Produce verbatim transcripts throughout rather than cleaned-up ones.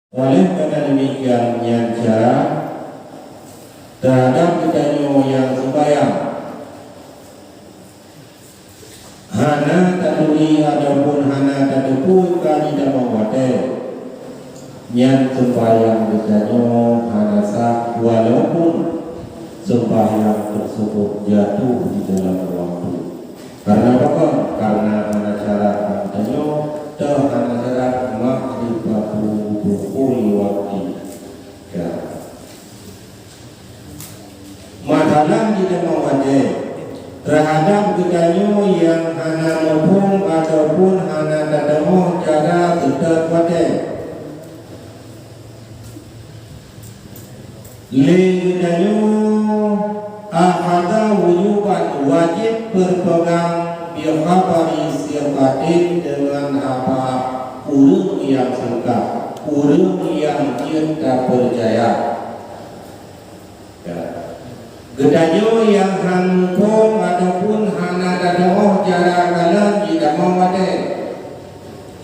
Oleh karena demikian, nyan cara terhadap geutanyoe nyang sembahyang hana taturi ataupun hana tateupeue ka jitamong watée, nyan sembahyang geutanyoe hana sah, walaupun sembahyang tersebut jatuh di dalam waktu. Karena apa? Karena hana syarat geutanyoe, teuh hana syarat makrifatu dukhuli wakti. Ya. Masalah di dalam watée terhadap geutanyoe nyang hana muphom ataupun hana tatamong cara seutôt watée. Lé geutanyoe akhadha wujuban wajéb beupeugang bikhabari siqatin deungon haba ureuëng nyang seuka, ureuëng nyang jeuet tapeucaya. Ya. Geutanyoe nyang han muphom ataupun hana tatamong cara kalon jitamong watée,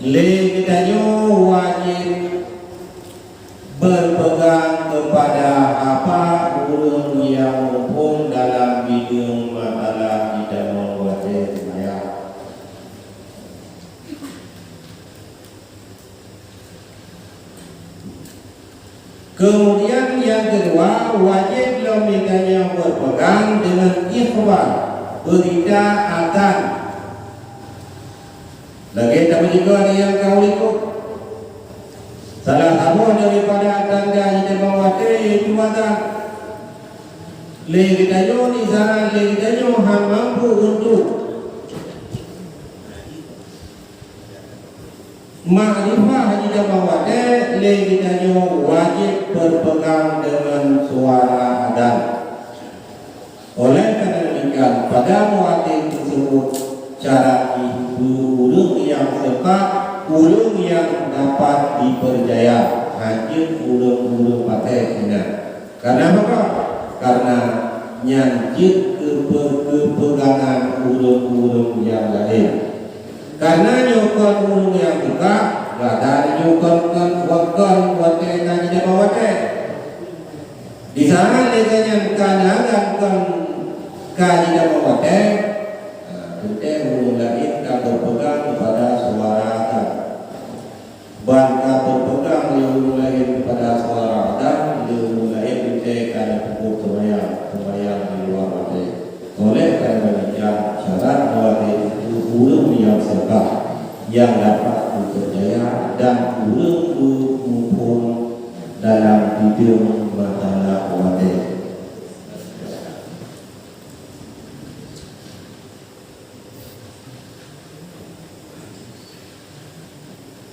lé geutanyoe wajéb beupeugang keupada haba ureuëng nyang muphom dalam bideueng masalah jitamong watée seumayang. Keumudian nyang keudua, wajéb lom geutanyoe beupeugang deungon ikhbar, beurita atan. Lagée tameujeuet nyang ka u likot. Salah saboh daripada tanda jitamong watée yaitu atan. Lé geutanyoe di saat lé geutanyoe han mampu untuk makrifah jitamong watée, lé geutanyoe wajéb beupeugang deungon suara adan. Oleh karena demikian, pada meuwaktu tersebut syarat jih ureuëng nyang seuka, ureuëng nyang dapat dipercaya, hana jeuet ureuëng-ureuëng patéh inan. Karena apa? Karena nyan jeuet keu pe-, keu peugangan ureuëng-ureuëng nyang laén. Karena nyoe kon ureuëng nyang seuka, gata nyoe kon, kon, kon watée ka jitamong watée. Di saat lagée nyan ka nyan kon ka jitamong watée, ha, teuntée ureuëng laén ka beupeugang keupada suara adan. Ban ka beupeugang lé ureuëng laén keupada suara adan, lé ureuëng laén teuntée ka neupeubuet seumayang, seumayang di luwa watée. Oleh karena demikian, syarat meuwaktu ureuëng nyang seuka, nyang dapat dipercaya dan ureuëng muphom dalam bideueng masalah watée.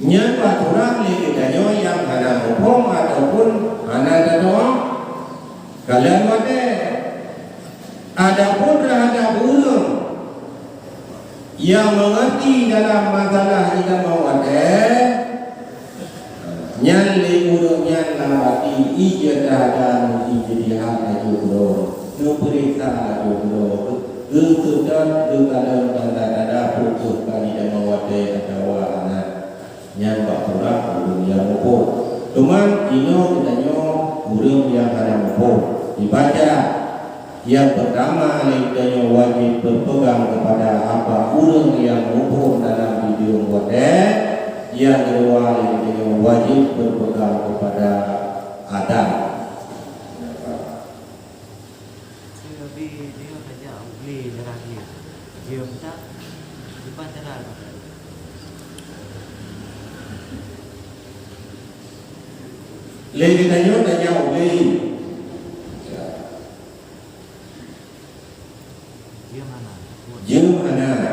Nyan bak ureuëng lé geutanyoe nyang hana muphom ataupun hana tatamong kalon watée. Adapun terhadap ureuëng nyang meungerti dalam masalah jitamong watée, nyan lé ureuëng nyan lam até ijtihad dan ijtihad laju keudroe, geupeuriksa laju keudroe, geuseutôt, geukalon tanda-tanda putôh ka jitamong watée atawa hana. Nyan bak ureuëng, ureuëng nyang muphom. Teuma inoe geutanyoe ureuëng nyang hana muphom. Dibaca nyang peurtama lé geutanyoe wajéb beupeugang keupada haba ureuëng nyang muphom dalam bideueng watée, nyang keudua lé geutanyoe wajéb beupeugang keupada adan. Lé geutanyoe tajak u glé. Jeuem hana.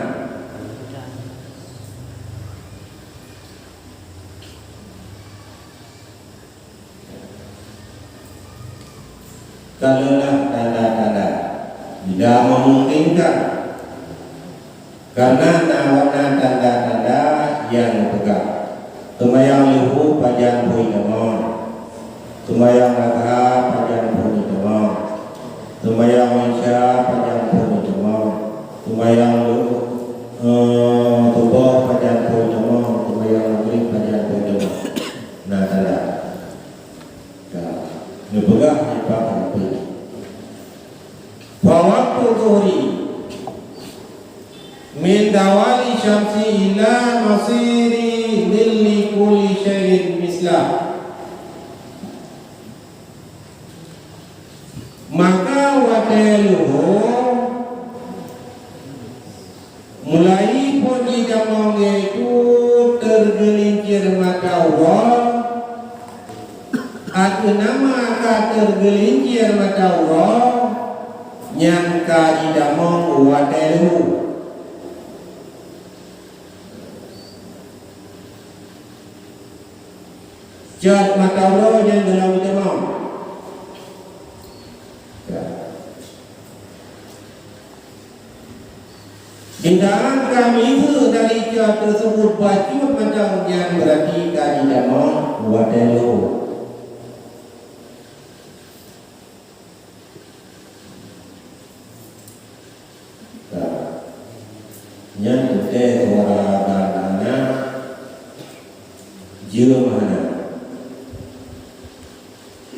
Kaleulah tanda-tanda bila memungkinkan, karena na, na tanda-tanda nyang geupeugah. Seumayang leuhô pajan phon itamong, seumayang adha pajan phon itamong, seumayang isya pajan phon itamong, seumayang, eh, suboh pajan phon itamong, seumayang magrib pajan phon itamong. Na tanda. Neupeugah nibak Nabi, "Fa waqtu dhuhri min zawali syamsi ila masiri dhilli kulli syai'in mislah." Maka watée luhô, mulai phon jitamong, yaitu teugeulincir mata uroe, ateueh nama ka teugeulincir mata uroe, nyan ka jitamong watée luhô. Cot mata uroe nyan golom jitamong. Ya. Di saat ka miseue dari cot teuseubut bacut mantong, nyan beurati ka jitamong watée luhô. Ka. Nyan teuntée suara azan hana jeuem hana.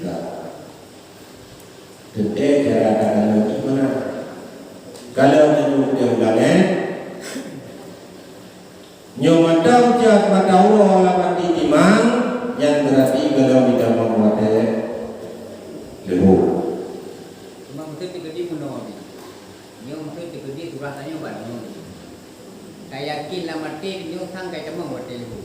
Ka. Teuntée cara takalon jih meunan. Kalau tanyoe teuntée ulang, eh? Nyoe mantong cot mata uroe lam até timang, nyan beurati golom jitamong watée luhô. Teuma meukeusut teukeudi meunoe nyoe. Nyoe meukeusut teukeudi surah tanyoe bak nyoe. Ka yakin lam até nyoe sang ka jitamong watée luhô.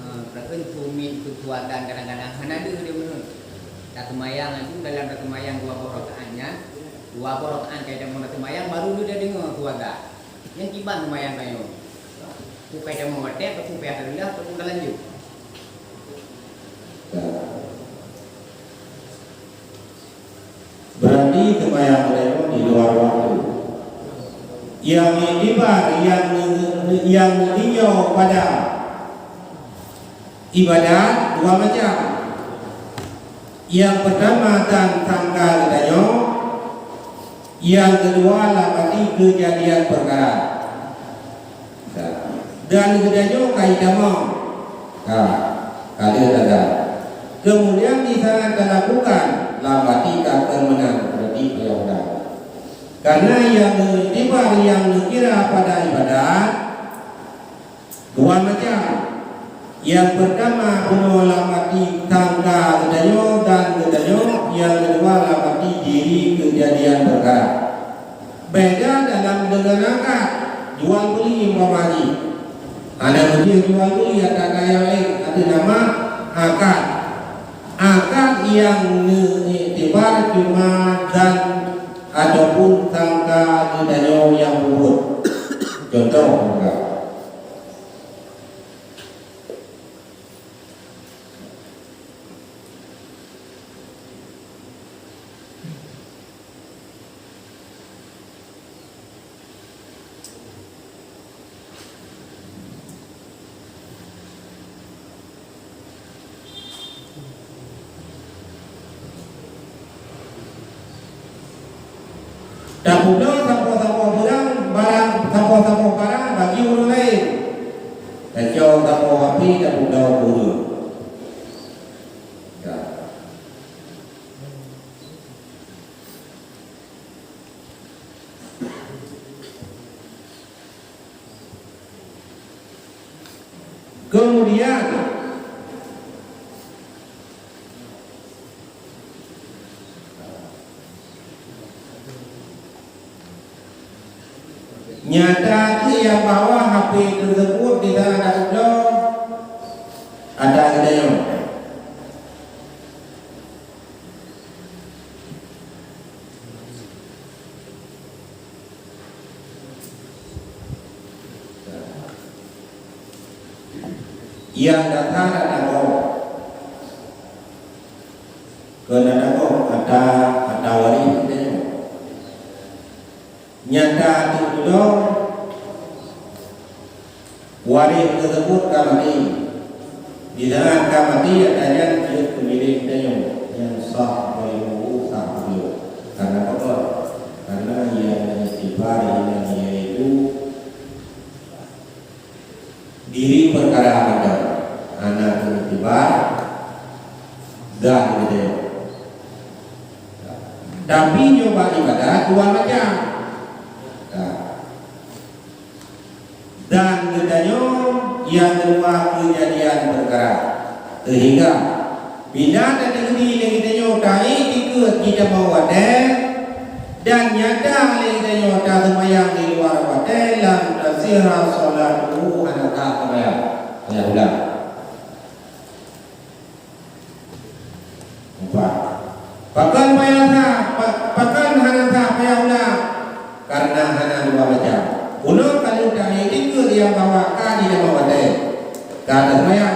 Ah, peue kheun sumiet keu suara dan kadang-kadang hana deuh di meunoe. Taseumayang laju dalam taseumayang dua boh rakaat nyan, dua boh rakaat ka jitamong taseumayang, baru lheueh tadeungoe suara. Nyan kiban seumayang tanyoe. Peue ka jitamong watée, peue ka lheueh, peue ka lanjut. Beurati seumayang tanyoe di luwa waktu. Nyang iktibar, nyang, nyang geutinjau pada ibadat dua macam. Nyang peurtama tan sangka geutanyoe, nyang keudua lam até keujadian peukara. Dan geutanyoe ka jitamong. Ka, ka lheueh tada. Keumudian di saat talakukan, lam até ka kheun meunan, beurati payah ulang. Kareuna nyang neuiktibar, nyang neukira pada ibadat, dua macam. Nyang peurtama bunoe lam até sangka geutanyoe dan geutanyoe, nyang keudua lam até jiri keujadian peukara. Beda dalam deungon akad, jual beuli umpama jih. Hana meusti jual beuli, ata kaya laén, ateueh nama akad. Akad nyang neuiktibar cuma zan ataupun sangka geutanyoe nyang peubuet. Contoh, Tapeubloe saboh-saboh barang, barang, saboh-saboh barang bagi ureuëng laén. Tacok saboh api tapeubloe keu ureuëng. Ya. Keumudian, nyata kheueh nyang bahwa H P teuseubut di sana tapeubloe ata geutanyoe. Nyang gata na tanggong, keu na tanggong ata, ata waréh geutanyoe. Nyata ateueh dudoe, waréh teuseubut ka maté. Di saat ka maté, ata nyan jeuet keu milék geutanyoe, nyan sah bayeue, sah bayeue. Kareuna peue? Kareuna nyang iktibar inan yaitu diri peukara mantong, hana teuiktibar Zat geutanyoe. Tapi nyoe bak ibadat dua macam. Dan geutanyoe nyang teuma keujadian peukara. Seuhingga bila tadeungoe lé geutanyoe taiktikeuet jitamong watée dan nyata lé geutanyoe taseumayang di luwa watée, lam tasihha sholatuhu, hana sah seumayang. Hana sah. Empat. Pakon payah sah, pa-, pakon hana sah payah ulang? Karena hana dua macam. Unoe ka lheueh taiktikeuet nyang bahwa ka jitamong watée. Ka taseumayang